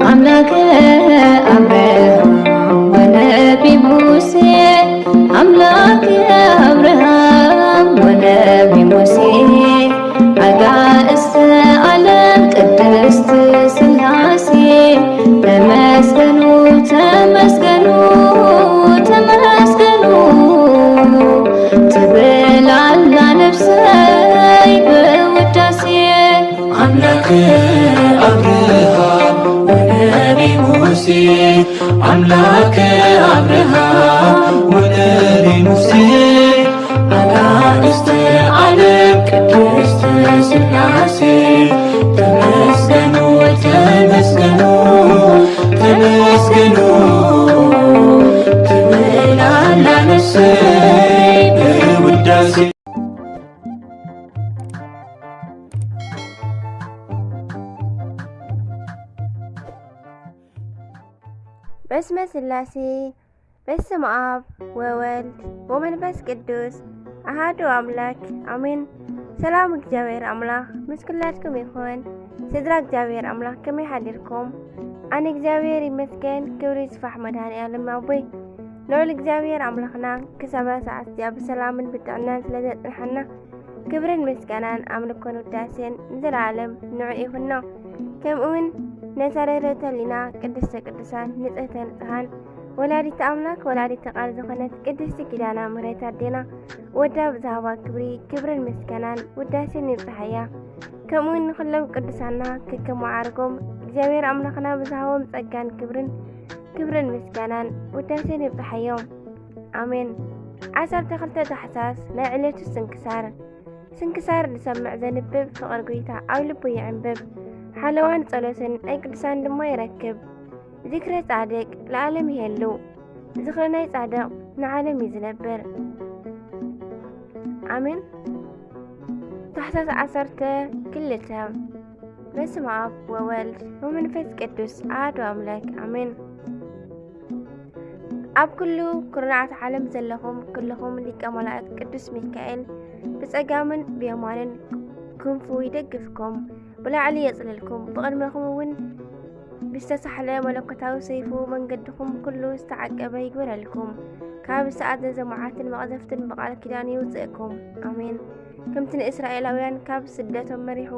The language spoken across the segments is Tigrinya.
አምላከ አብርሃም ወነቢ ሙሴ፣ አምላከ አብርሃም ወነቢ ሙሴ፣ አጋእዝተ ዓለም ቅድስት ሥላሴ፣ ተመስገኑ፣ ተመስገኑ፣ ተመስገኑ ትብል ኣላ ነፍሰይ ብውዳሴ። አምላከ አብርሃም ወነቢ ሙሴ፣ አምላከ አብርሃም ወነቢ ሙሴ፣ አጋእዝተ ዓለም ቅድስት ሥላሴ፣ ተመስገኑ፣ ተመስገኑ፣ ተመስገኑ ትብል ኣላ ነፍሰይ ብውዳሴ። በስመ ሥላሴ፣ በስመ አብ ወወልድ ወመንፈስ ቅዱስ አሃዱ አምላክ አሜን። ሰላም እግዚኣብሔር አምላክ ምስ ኩላትኩም ይኹን። ስድራ እግዚኣብሔር አምላክ ከመይ ሓዲርኩም? ኣነ እግዚኣብሔር ይመስገን፣ ክብሪ ይስፋሕ መድኃኔ ዓለም ኣቦይ። ልዑል እግዚኣብሔር ኣምላኽና ክሳብ ሰዓት እዚኣ ብሰላምን ብጥዕናን ስለ ዘጽንሓና፣ ክብርን ምስጋናን ኣምልኮን ውዳሴን ንዘለዓለም ንዑ ይኹኖ። ከምኡውን ነታ ርህርህተ ህሊና ቅድስተ ቅዱሳን ንጽህተ ንጽሃን ወላዲተ ኣምላክ ወላዲተ ቃል ዝኾነት ቅድስቲ ኪዳነ ምሕረት ኣዴና ወዳ ብዝሃባ ክብሪ፣ ክብርን ምስጋናን ውዳሴን ይብጽሓያ። ከምኡውን ንኹሎም ቅዱሳና ከከም መዓርጎም እግዚኣብሔር ኣምላኽና ብዝሃቦም ጸጋን ክብርን፣ ክብርን ምስጋናን ውዳሴን ይብጽሓዮም። ኣሜን። ዓሰርተ ክልተ ታሕሳስ ናይ ዕለቱ ስንክሳር። ስንክሳር ዝሰምዕ ዘንብብ ፍቕሪ ጐይታ ኣብ ልቡ ይዕንብብ። ሓለዋን ጸሎትን ናይ ቅዱሳን ድማ ይረክብ። ዝክረ ጻድቅ ለዓለም ይሄሉ። ዝኽሪ ናይ ጻድቕ ንዓለም እዩ ዝነብር። ኣሜን። ታሕሳስ ዓሰርተ ክልተ። በስመ አብ ወወልድ ወመንፈስ ቅዱስ አሐዱ አምላክ አሜን። ኣብ ኩሉ ኩርናዓት ዓለም ዘለኹም ኩልኹም ሊቀ መላእክት ቅዱስ ሚካኤል ብጸጋምን ብየማንን ክንፉ ይደግፍኩም፣ ብላዕሊ የጽልልኩም፣ ብቕድመኹም እውን ብዝተሳሕለ መለኮታዊ ሰይፉ መንገድኹም ኩሉ ዝተዓቀበ ይግበረልኩም። ካብ ዝተኣዘዘ መዓትን መቕዘፍትን ብቓል ኪዳኑ ይውፅእኩም። ኣሜን። ከምቲ ንእስራኤላውያን ካብ ስደቶም መሪሑ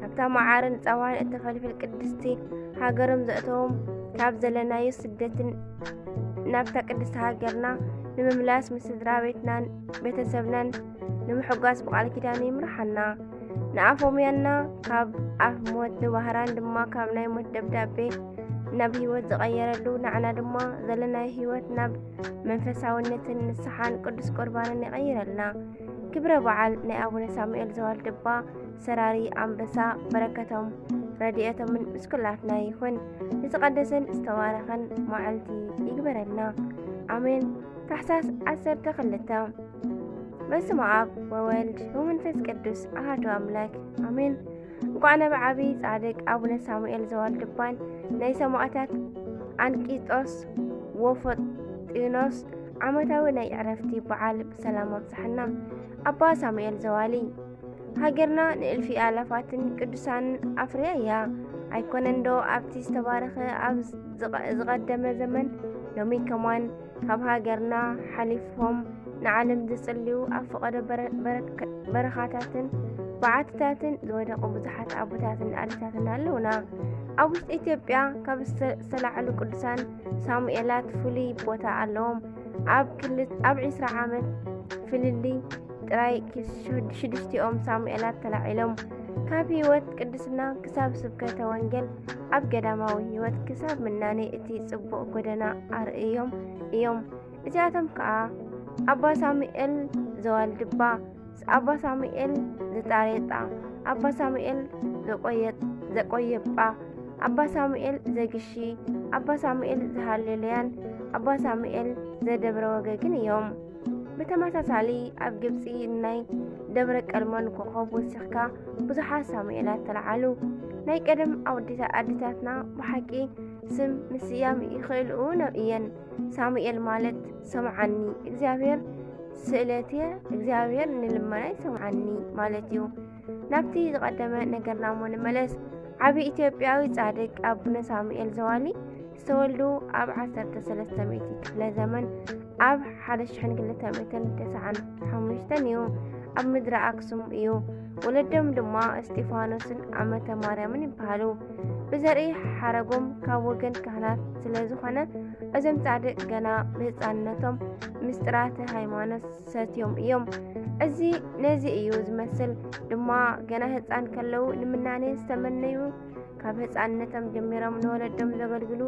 ናብታ መዓርን ጸባን እተፈልፍል ቅድስቲ ሃገሮም ዘእተዎም፣ ካብ ዘለናዮ ስደትን ናብታ ቅድስቲ ሃገርና ንምምላስ ምስ ስድራ ቤትናን ቤተሰብናን ንምሕጓስ ብቓል ኪዳኑ ይምርሓና። ንኣፎምያና ካብ ኣፍ ሞት፣ ንባህራን ድማ ካብ ናይ ሞት ደብዳቤ ናብ ህይወት ዝቐየረሉ፣ ንዓና ድማ ዘለናዮ ህይወት ናብ መንፈሳውነትን ንስሓን ቅዱስ ቁርባንን ይቐይረልና። ክብረ በዓል ናይ ኣቡነ ሳሙኤል ዘዋልድባ ሰራሪ ኣንበሳ በረከቶም ረድኤቶምን ምስ ኩላትና ይኹን። ንዝቐደሰን ዝተባረኸን መዓልቲ ይግበረልና። ኣሜን። ታሕሳስ ዓሰርተ ክልተ። በስመ አብ ወወልድ ወመንፈስ ቅዱስ አሐዱ አምላክ አሜን። እንኳዕ ናብ ዓቢ ጻድቅ ኣቡነ ሳሙኤል ዘዋልድባን ናይ ሰማእታት ኣንቂጦስ ወፎጢኖስ ዓመታዊ ናይ ዕረፍቲ በዓል ብሰላም ኣብጽሐና። ኣባ ሳሙኤል ዘዋሊ፣ ሃገርና ንእልፊ ኣላፋትን ቅዱሳንን ኣፍርያ እያ። ኣይኮነን ዶ ኣብቲ ዝተባረኸ ኣብ ዝቐ-፣ ዝቐደመ ዘመን ሎሚ ከማን ካብ ሃገርና ሓሊፎም ንዓለም ዝጽልዩ ኣብ ፈቐዶ በረ-፣ በረከ-፣ በረኻታትን በዓትታትን ዝወደቑ ብዙሓት ኣቦታትን ኣዴታትን ኣለዉና። ኣብ ውሽጢ ኢትዮጵያ ካብ ዝተ-፣ ዝተላዕሉ ቅዱሳን ሳሙኤላት ፍሉይ ቦታ ኣለዎም። ኣብ ክልት-፣ ኣብ ዕስራ ዓመት ፍልልይ ጥራይ ሽዱሽቲኦም ሳሙኤላት ተላዒሎም። ካብ ህይወት ቅድስና ክሳብ ስብከተ ወንጌል፣ ኣብ ገዳማዊ ህይወት ክሳብ ምናኔ እቲ ጽቡቕ ጎደና ኣርእዮም እዮም። እዚኣቶም ከኣ ኣባ ሳሙኤል ዘዋልድባ፣ ኣባ ሳሙኤል ዘጣሬጣ፣ ኣባ ሳሙኤል ዘቆየ-፣ ዘቆየጳ፣ ኣባ ሳሙኤል ዘግሺ፣ ኣባ ሳሙኤል ዘሃሌሉያን ኣባ ሳሙኤል ዘደብረ ወገግን እዮም። ብተመሳሳሊ ኣብ ግብጺ ናይ ደብረ ቀልሞን ኮኾብ ወሲኽካ ብዙሓት ሳሙኤላት ተለዓሉ። ናይ ቀደም ኣወዲታ-፣ ኣዴታትና ብሓቂ ስም ምስያም ይኽእልኡ ነ-፣ እየን። ሳሙኤል ማለት ሰምዓኒ እግዚኣብሔር ስእለትየ፣ እግዚኣብሔር ንልመናይ ሰምዓኒ ማለት እዩ። ናብቲ ዝቐደመ ነገርና እሞ ንመለስ። ዓቢ ኢትዮጵያዊ ጻድቅ ኣቡነ ሳሙኤል ዘዋሊ ዝተወልዱ ኣብ ዓሰርተ ሰለስተ ሚእቲ ክፍለ ዘመን ኣብ ሓደ ሽሕን ክልተ ሚእትን ተስዓን ሓሙሽተን እዩ። ኣብ ምድሪ ኣክሱም እዩ። ወለዶም ድማ እስጢፋኖስን ዓመተ ማርያምን ይበሃሉ። ብዘርኢ ሓረጎም ካብ ወገን ካህናት ስለ ዝኾነ፣ እዞም ጻድቅ ገና ብህጻንነቶም ምስጢራተ ሃይማኖት ሰትዮም እዮም። እዚ ነዚ እዩ ዝመስል ድማ፣ ገና ህጻን ከለዉ ንምናኔ ዝተመነዩ፣ ካብ ህጻንነቶም ጀሚሮም ንወለዶም ዘገልግሉ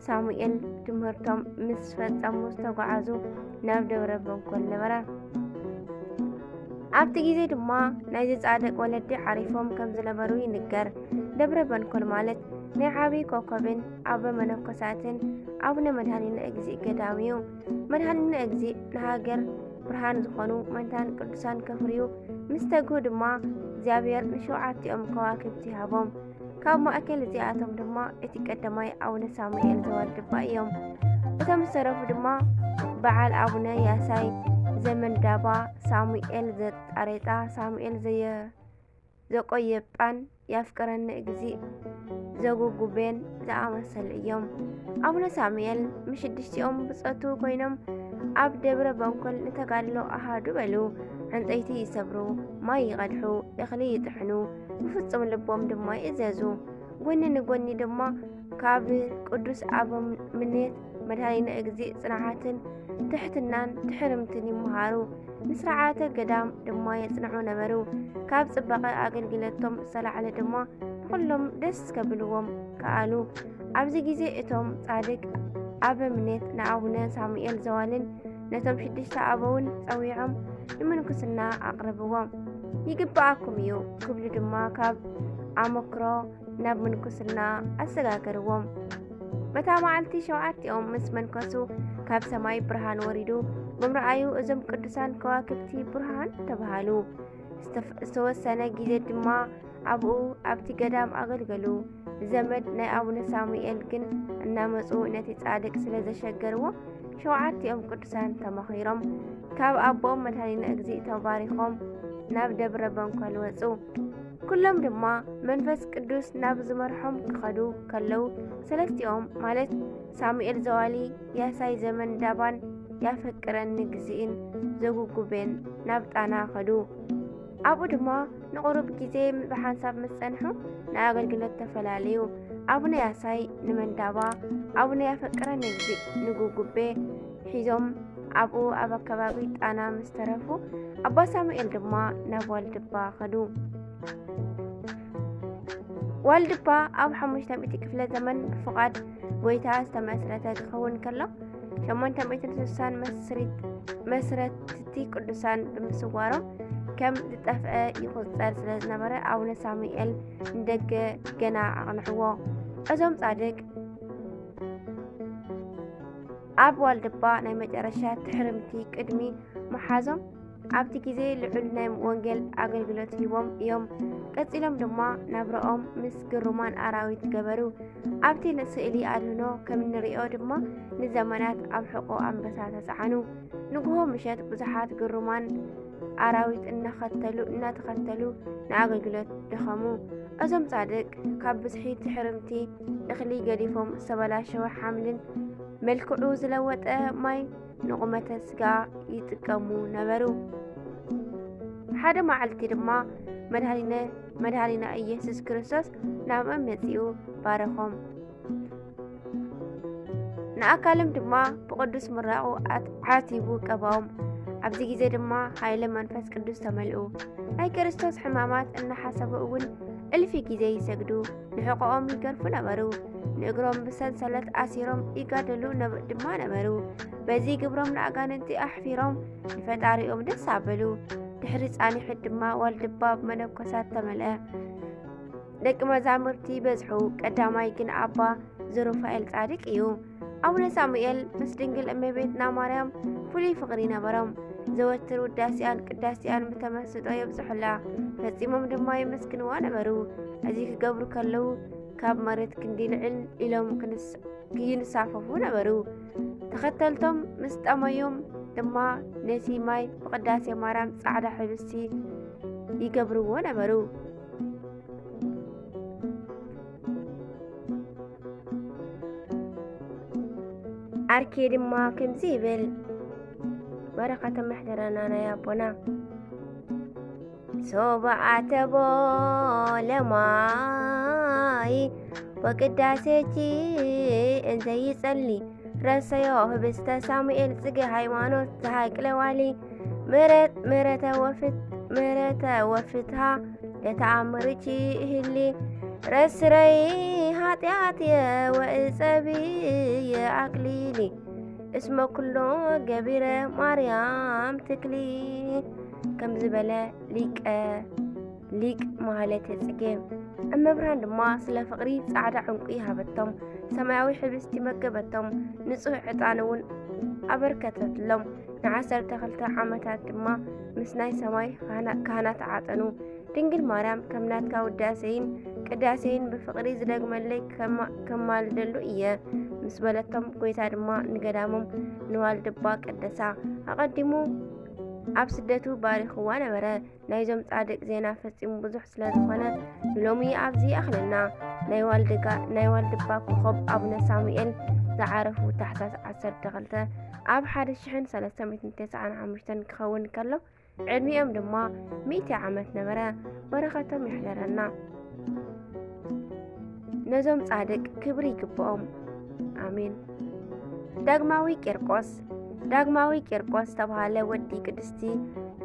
ሳሙኤል ትምህርቶም ምስ ፈጸሙ ዝተጓዓዙ ናብ ደብረ በንኮል ነበረ። ኣብቲ ግዜ ድማ ናይዚ ጻድቅ ወለዲ ዓሪፎም ከም ዝነበሩ ይንገር። ደብረ በንኮል ማለት ናይ ዓቢ ኮከብን ኣበ መነኮሳትን ኣቡነ መድኃኒነ እግዚእ ገዳም እዩ። መድኃኒነ እግዚእ ንሃገር ብርሃን ዝኾኑ መንታን ቅዱሳን ከፍርዩ ምስ ተግሁ ድማ እግዚኣብሔር ንሸውዓቲኦም ከዋክብቲ ሃቦም። ካብ ማእከል እዚኣቶም ድማ እቲ ቀዳማይ ኣቡነ ሳሙኤል ዘዋልድባ እዮም። እቶም ዝተረፉ ድማ በዓል ኣቡነ ያሳይ ዘመንዳባ፣ ሳሙኤል ዘጣሬጣ፣ ሳሙኤል ዘየ-፣ ዘቆየጳን፣ ያፍቅረኒ እግዚእ ዘጉጉቤን ዝኣመሰሉ እዮም። ኣቡነ ሳሙኤል ምስ ሽዱሽቲኦም ብጾቱ ኮይኖም ኣብ ደብረ በንኮል ንተጋድሎ ኣሃዱ በሉ። ዕንጸይቲ ይሰብሩ፣ ማይ ይቐድሑ፣ እኽሊ ይጥሕኑ፣ ብፍጹም ልቦም ድማ ይእዘዙ። ጎኒ ንጎኒ ድማ ካብ ቅዱስ ኣበምኔት መድኃኒነ እግዚእ ጽንዓትን ትሕትናን ትሕርምትን ይመሃሩ። ንስርዓተ ገዳም ድማ የጽንዑ ነበሩ። ካብ ጽባቐ ኣገልግሎቶም ዝተላዕለ ድማ ንኹሎም ደስ ከብልዎም ከኣሉ። ኣብዚ ግዜ እቶም ጻድቅ ኣበምኔት ንኣቡነ ሳሙኤል ዘዋልን ነቶም ሽዱሽተ ኣበውን ጸዊዖም ንምንኩስና ኣቕርብዎም። ይግብኣኩም እዩ ክብሉ ድማ ካብ ኣመክሮ ናብ ምንኩስና ኣሰጋገርዎም። በታ መዓልቲ ሸውዓቲኦም ምስ መንከሱ ካብ ሰማይ ብርሃን ወሪዱ ብምርኣዩ እዞም ቅዱሳን ከዋክብቲ ብሩሃን ተባሃሉ። ዝተፍ-፣ ዝተወሰነ ግዜ ድማ ኣብኡ ኣብቲ ገዳም ኣገልገሉ። ዘመድ ናይ ኣቡነ ሳሙኤል ግን እናመጹ ነቲ ጻድቅ ስለ ዘሸገርዎ ሸውዓቲኦም ቅዱሳን ተማኺሮም ካብ ኣቦኦም መድኃኒነ እግዚእ ተባሪኾም ናብ ደብረ በንኮል ወጹ። ኩሎም ድማ መንፈስ ቅዱስ ናብ ዝመርሖም ክኸዱ ከለዉ ሰለስቲኦም ማለት ሳሙኤል ዘዋሊ፣ ያሳይ ዘመን ዳባን ያፈቅረኒ እግዚእን ዘጉጉቤን ናብ ጣና ከዱ። ኣብኡ ድማ ንቑሩብ ግዜ ብሓንሳብ ምስ ጸንሑ ንኣገልግሎት ተፈላለዩ። ኣቡነ ያሳይ ንመንዳባ፣ ኣቡነ ያፈቅረኒ እግዚእ ንጉጉቤ ሒዞም ኣብኡ ኣብ ኣከባቢ ጣና ምስ ተረፉ ኣባ ሳሙኤል ድማ ናብ ዋልድባ ከዱ። ዋልድባ ኣብ ሓሙሽተ ሚእቲ ክፍለ ዘመን ብፍቓድ ጎይታ ዝተመስረተ ክኸውን ከሎ ሸሞንተ ሚእትን ስሳን መስሪት-፣ መስረትቲ ቅዱሳን ብምስዋሮም ከም ዝጠፍአ ይቑጸር ስለ ዝነበረ ኣቡነ ሳሙኤል ንደገ ገና ኣቕንዕዎ። እዞም ጻድቅ ኣብ ዋልድባ ናይ መጨረሻ ትሕርምቲ ቅድሚ ምሓዞም ኣብቲ ግዜ ልዑል ናይ ወንጌል ኣገልግሎት ሂቦም እዮም። ቀጺሎም ድማ ናብራኦም ምስ ግሩማን ኣራዊት ገበሩ። ኣብቲ ስእሊ ኣድህኖ ከም እንሪኦ ድማ ንዘመናት ኣብ ሕቖ ኣንበሳ ተጻዕኑ። ንግሆ ምሸት ብዙሓት ግሩማን ኣራዊት እናኸተሉ፣ እናተኸተሉ ንኣገልግሎት ደኸሙ። እዞም ጻድቅ ካብ ብዝሒ ትሕርምቲ እኽሊ ገዲፎም ዝተበላሸወ ሓምልን መልክዑ ዝለወጠ ማይ ንቑመተ ስጋ ይጥቀሙ ነበሩ። ሓደ መዓልቲ ድማ መድኃኒነ-፣ መድኃኒና ኢየሱስ ክርስቶስ ናብኦም መጺኡ ባረኾም። ንኣካሎም ድማ ብቅዱስ ምራቑ ኣት-፣ ዓቲቡ ቀባኦም። ኣብዚ ግዜ ድማ ኃይለ መንፈስ ቅዱስ ተመልኡ። ናይ ክርስቶስ ሕማማት እናሓሰቡ እውን እልፊ ግዜ ይሰግዱ፣ ንሕቖኦም ይገርፉ ነበሩ። ንእግሮም ብሰንሰለት ኣሲሮም ይጋደሉ ነበ-፣ ድማ ነበሩ። በዚ ግብሮም ንኣጋንንቲ ኣሕፊሮም ንፈጣሪኦም ደስ ኣበሉ። ድሕሪ ጻኒሑ ድማ ዋልድባ ብመነኮሳት ተመልአ። ደቂ መዛሙርቲ በዝሑ። ቀዳማይ ግን ኣባ ዘሩፋኤል ጻድቅ እዩ። ኣቡነ ሳሙኤል ምስ ድንግል እመቤትና ማርያም ፍሉይ ፍቕሪ ነበሮም። ዘወትር ውዳሴኣን ቅዳሴኣን ብተመስጦ የብጽሑላ። ፈጺሞም ድማ የመስግንዋ ነበሩ። እዚ ክገብሩ ከለዉ ካብ መሬት ክንዲ ልዕል ኢሎም ክንስ-፣ ይንሳፈፉ ነበሩ። ተኸተልቶም ምስ ጠመዮም ድማ ነቲ ማይ ብቅዳሴ ማርያም ጻዕዳ ሕብስቲ ይገብርዎ ነበሩ። ኣርኬ ድማ ከምዚ ይብል፣ በረኸቶም መሕደረና ናይ ኣቦና። ሶበ ኣተቦ ለማይ ወቅዳሴቺ እንዘይጸሊ ረሰዮ ህብስተ ሳሙኤል ጽጌ ሃይማኖት ዝሃይቅለ ዋሊ ምረት ምረተ ወፍት ምረተ ወፍትሃ ለተኣምርቺ እህሊ ረስረይ ኃጢአትየ ወእጸብየ ኣክሊሊ እስመ ኩሎ ገቢረ ማርያም ትክሊ ከም ዝበለ ሊቀ ሊቅ ማህለተ ጽጌ። እመብርሃን ድማ ስለ ፍቕሪ ጻዕዳ ዕንቁ ይሃበቶም፣ ሰማያዊ ሕብስቲ መገበቶም፣ ንጹሕ ዕጣን እውን ኣበርከተትሎም። ንዓሰርተ ክልተ ዓመታት ድማ ምስ ናይ ሰማይ ካህና- ካህናት ዓጠኑ። ድንግል ማርያም ከም ናትካ ውዳሴይን ቅዳሴይን ብፍቕሪ ዝደግመለይ ከማ- ከማልደሉ እየ ምስ በለቶም፣ ጎይታ ድማ ንገዳሞም ንዋልድባ ቀደሳ። ኣቐዲሙ ኣብ ስደቱ ባሪኽዋ ነበረ። ናይዞም ጻድቅ ዜና ፈጺሙ ብዙሕ ስለ ዝኾነ ንሎሚ ኣብዚ ይኣኽለና። ናይ ዋልድጋ ናይ ዋልድባ ኮኾብ ኣቡነ ሳሙኤል ዝዓረፉ ታሕሳስ ዓሰርተ ክልተ ኣብ ሓደ ሽሕን ሰለስተ ሚእትን ተስዓን ሓሙሽተን ክኸውን ከሎ ዕድሚኦም ድማ ሚእቲ ዓመት ነበረ። በረኸቶም ይሕደረና። ነዞም ጻድቅ ክብሪ ይግብኦም። ኣሜን። ዳግማዊ ቂርቆስ ዳግማዊ ቂርቆስ ዝተባህለ ወዲ ቅድስቲ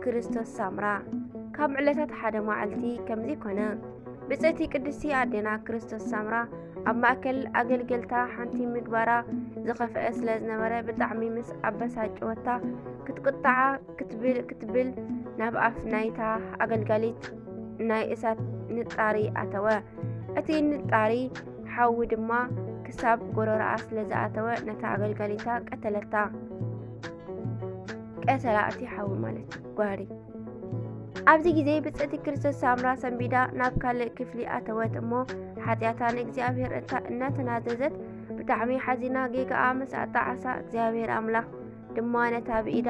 ክርስቶስ ሳምራ። ካብ ዕለታት ሓደ መዓልቲ ከምዚ ኮነ። ብጽእቲ ቅድስቲ ኣዴና ክርስቶስ ሳምራ ኣብ ማእከል ኣገልገልታ ሓንቲ ምግባራ ዝኸፍአ ስለ ዝነበረ ብጣዕሚ ምስ ኣበሳጨወታ ክትቁጣዓ ክትብል ክትብል ናብ ኣፍ ናይታ ኣገልጋሊት ናይ እሳት ንጣሪ ኣተወ። እቲ ንጣሪ ሓዊ ድማ ክሳብ ጎረሮኣ ስለ ዝኣተወ ነታ ኣገልጋሊታ ቀተለታ። ቀተላ እቲ ሓዊ ማለት እዩ፣ ጓህሪ። ኣብዚ ግዜ ብጽእቲ ክርስቶስ ሳምራ ሰንቢዳ ናብ ካልእ ክፍሊ ኣተወት እሞ ሓጢኣታ ንእግዚኣብሔር እታ እናተናዘዘት ብጣዕሚ ሓዚና ጌጋኣ ምስ ኣጣዓሳ እግዚኣብሔር ኣምላኽ ድማ ነታ ብኢዳ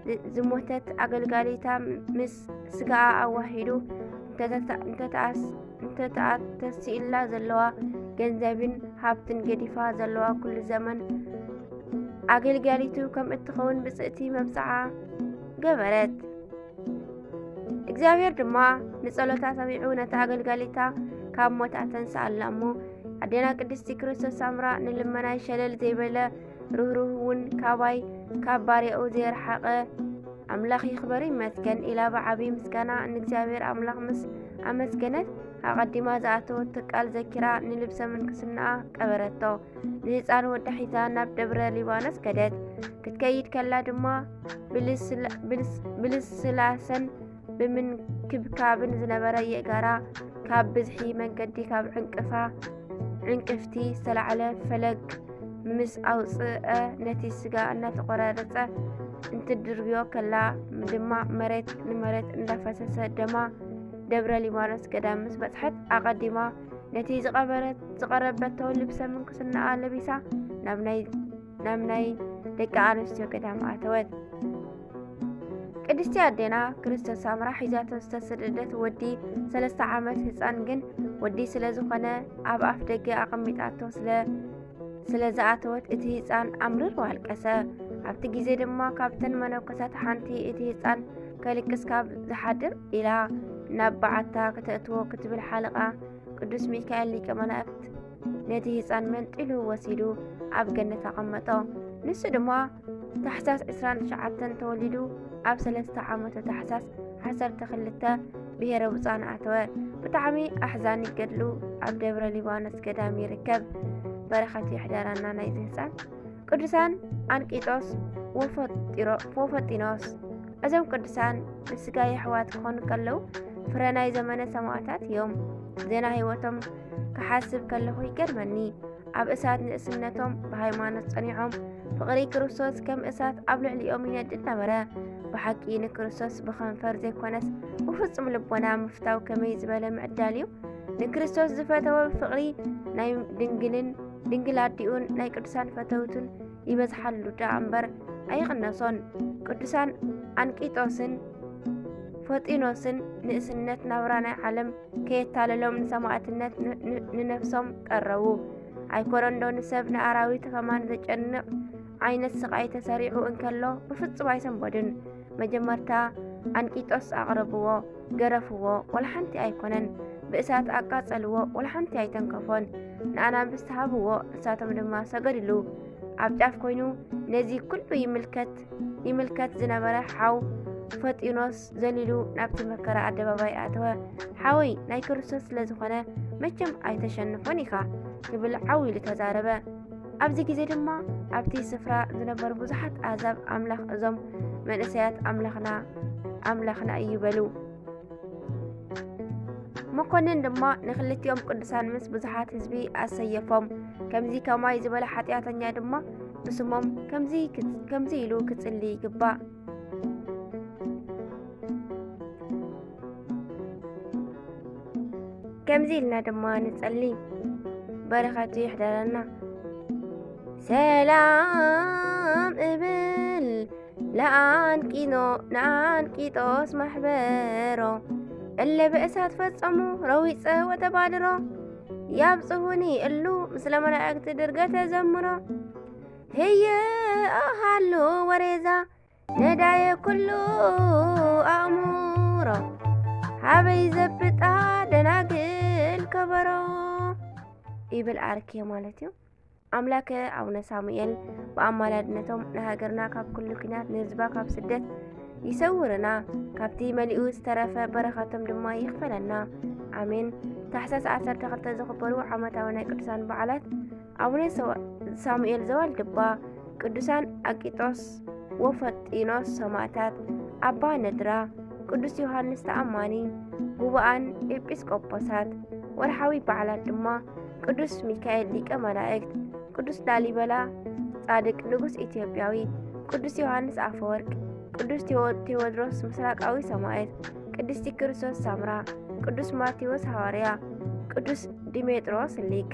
ዝ- ዝሞተት ኣገልጋሊታ ምስ ስጋኣ ኣዋሂዱ እንተተታ- እንተተኣስ- እንተተኣተሲእላ ዘለዋ ገንዘብን ሃብትን ገዲፋ ዘለዋ ኩሉ ዘመን ኣገልጋሊቱ ከም እትኸውን ብጽእቲ መብጽዓ ገበረት። እግዚኣብሔር ድማ ንጸሎታ ሰሚዑ ነታ ኣገልጋሊታ ካብ ሞት ኣተንስኣላ እሞ ኣዴና ቅድስቲ ክርስቶስ ሳምራ ንልመናይ ሸለል ዘይበለ ርህሩህ እውን ካባይ ካብ ባርያኡ ዘየርሓቐ ኣምላኽ ይኽበር ይመስገን ኢላ ብዓብዪ ምስጋና ንእግዚኣብሔር ኣምላኽ ምስ ኣመስገነት ኣቐዲማ ዝኣተወቶ ቃል ዘኪራ ንልብሰ ምንኩስናኣ ቀበረቶ። ንህፃን ወዳ ሒዛ ናብ ደብረ ሊባኖስ ከደት። ክትከይድ ከላ ድማ ብልስላ- ብልስ- ብልስላሰን ብምንክብካብን ዝነበረ የእጋራ ካብ ብዝሒ መንገዲ ካብ ዕንቅፋ ዕንቅፍቲ ዝተላዕለ ፈለግ ምስ ኣውፅአ ነቲ ስጋ እናተቆራረፀ እንትድርብዮ ከላ ድማ መሬት ንመሬት እንዳፈሰሰ ደማ ደብረ ሊባኖስ ገዳም ምስ በፅሐት ኣቐዲማ ነቲ ዝቐበረት ዝቐረበቶ ልብሰ ምንኩስናኣ ለቢሳ ናብ ናይ ናብ ናይ ደቂ ኣንስትዮ ገዳም ኣተወት። ቅድስቲ ኣዴና ክርስቶስ ሳምራ ሒዛቶ ዝተሰደደት ወዲ ሰለስተ ዓመት ህፃን ግን ወዲ ስለ ዝኾነ ኣብ ኣፍ ደገ ኣቐሚጣቶ ስለ ስለ ዝኣተወት እቲ ህፃን ኣምሪሩ ኣልቀሰ። ኣብቲ ግዜ ድማ ካብተን መነኮሳት ሓንቲ እቲ ህፃን ከልቅስ ካብ ዝሓድር ኢላ ናብ በዓታ ከተእትዎ ክትብል ሓለቓ ቅዱስ ሚካኤል ሊቀ መላእክት ነቲ ህፃን መንጢሉ ወሲዱ ኣብ ገነት ኣቐመጦ። ንሱ ድማ ታሕሳስ ዕስራን ትሽዓተን ተወሊዱ ኣብ ሰለስተ ዓመቱ ታሕሳስ ዓሰርተ ክልተ ብሄረ ብፁዓን ኣተወ። ብጣዕሚ ኣሕዛኒ ገድሉ ኣብ ደብረ ሊባኖስ ገዳም ይርከብ። በረኸቱ ይሕደረና ናይዚ ህፃን። ቅዱሳን ኣንቂጦስ ወፎጢሮ- ወፎጢኖስ። እዞም ቅዱሳን ንስጋ የሕዋት ክኾኑ ከለዉ ፍረ ናይ ዘመነ ሰማዕታት እዮም። ዜና ህይወቶም ክሓስብ ከለኹ ይገርመኒ። ኣብ እሳት ንእስነቶም ብሃይማኖት ጸኒዖም ፍቕሪ ክርስቶስ ከም እሳት ኣብ ልዕሊኦም ይነድድ ነበረ። ብሓቂ ንክርስቶስ ብኸንፈር ዘይኮነስ ብፍጹም ልቦና ምፍታው ከመይ ዝበለ ምዕዳል እዩ! ንክርስቶስ ዝፈተወ ፍቕሪ ናይ ድንግልን ድንግል ኣዲኡን ናይ ቅዱሳን ፈተውቱን ይበዝሓሉ ደኣ እምበር ኣይቕነሶን። ቅዱሳን ኣንቂጦስን ፎጢኖስን ንእስነት ናብራ ናይ ዓለም ከየታለሎም ንሰማዕትነት ን- ን- ንነፍሶም ቀረቡ። ኣይኮነንዶ ንሰብ ንኣራዊት ከማን ዘጨንቕ ዓይነት ስቓይ ተሰሪዑ እንከሎ ብፍጹም ኣይሰንበዱን። መጀመርታ ኣንቂጦስ ኣቕረብዎ፣ ገረፍዎ፣ ወላ ሓንቲ ኣይኮነን። ብእሳት ኣቃጸልዎ፣ ወላ ሓንቲ ኣይተንከፎን። ንኣናብስቲ ሃብዎ፣ ንሳቶም ድማ ሰገድሉ። ኣብ ጫፍ ኮይኑ ነዚ ኩሉ ይምልከት ይምልከት ዝነበረ ሓው ፈጢኖስ ዘሊሉ ናብቲ መከራ ኣደባባይ ኣተወ። ሓወይ ናይ ክርስቶስ ስለ ዝኾነ መቸም ኣይተሸንፎን ኢኻ ክብል ዓው ኢሉ ተዛረበ። ኣብዚ ግዜ ድማ ኣብቲ ስፍራ ዝነበሩ ብዙሓት ኣህዛብ ኣምላኽ እዞም መንእሰያት ኣምላኽና ኣምላኽና እዩ በሉ። መኮንን ድማ ንክልቲኦም ቅዱሳን ምስ ብዙሓት ህዝቢ ኣሰየፎም። ከምዚ ከማይ ዝበለ ሓጢኣተኛ ድማ ብስሞም ከምዚ ክጽ- ከምዚ ኢሉ ክጽሊ ይግባእ። ከምዚ ኢልና ድማ ንጸሊ። በረኸቱ ይሕደረና። ሰላም እብል ለኣንቂኖ ንኣንቂጦስ ማሕበሮ እለ ብእሳት ፈጸሙ ረዊጸ ወተባድሮ ያብጽሁኒ እሉ ምስለ መላእክት ድርገተ ዘምሮ ህየ ሃሉ ወሬዛ ነዳየ ኩሉ ኣእምሮ ሃበይ ዘብጣ ደናግል ከበሮ ይብል ኣርኬ ማለት እዩ። ኣምላከ ኣቡነ ሳሙኤል ብኣማላድነቶም ንሃገርና ካብ ኩሉ ኲናት ንህዝባ ካብ ስደት ይሰውርና፣ ካብቲ መሊኡ ዝተረፈ በረኸቶም ድማ ይኽፈለና። ኣሜን። ታሕሳስ ዓሰርተ ክልተ ዝኽበሩ ዓመታዊ ናይ ቅዱሳን በዓላት ኣቡነ ሰዋ- ሳሙኤል ዘዋልድባ፣ ቅዱሳን ኣቂጦስ ወፈጢኖስ ሰማእታት፣ ኣባ ነድራ፣ ቅዱስ ዮሃንስ ተኣማኒ፣ ጉባኣን ኤጲስቆጶሳት። ወርሓዊ በዓላት ድማ ቅዱስ ሚካኤል ሊቀ መላእክት፣ ቅዱስ ላሊበላ ጻድቅ ንጉስ ኢትዮጵያዊ፣ ቅዱስ ዮሃንስ ኣፈወርቅ፣ ቅዱስ ቴዎ- ቴዎድሮስ ምስራቃዊ ሰማዕት፣ ቅድስቲ ክርስቶስ ሳምራ፣ ቅዱስ ማቴዎስ ሃዋርያ፣ ቅዱስ ዲሜጥሮስ ሊቅ።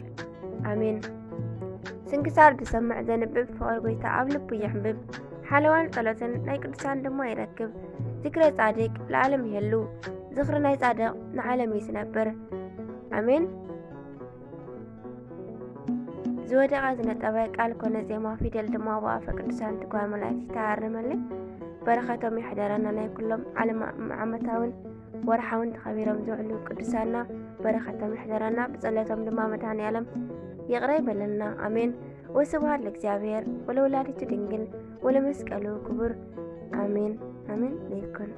ኣሜን። ስንክሳር ዝሰምዕ ዘንብብ ፍቕሪ ጎይታ ኣብ ልቡ የሕንብብ። ሓለዋን ጸሎትን ናይ ቅዱሳን ድማ ይረክብ። ዝክረ ጻድቅ ለዓለም ይህሉ። ዝኽሪ ናይ ጻድቕ ንዓለም እዩ ዝነብር። ኣሜን። ዝወደቐ ዝነጠበ ቃል ኮነ ዜማ ፊደል ድማ ብኣፈ ቅዱሳን ትጓል መላእክት ይተሃረመልን በረኸቶም ይሕደረና። ናይ ኩሎም ዓለም ዓመታውን ወርሓውን ተኸቢሮም ዝውዕሉ ቅዱሳና በረኸቶም ይሕደረና። ብጸሎቶም ድማ መድኃኔ ዓለም ይቕረ ይበለልና። ኣሜን። ወስብሐት ለእግዚኣብሔር ወለወላዲቱ ድንግል ወለመስቀሉ ክቡር። ኣሜን ኣሜን ይኩን።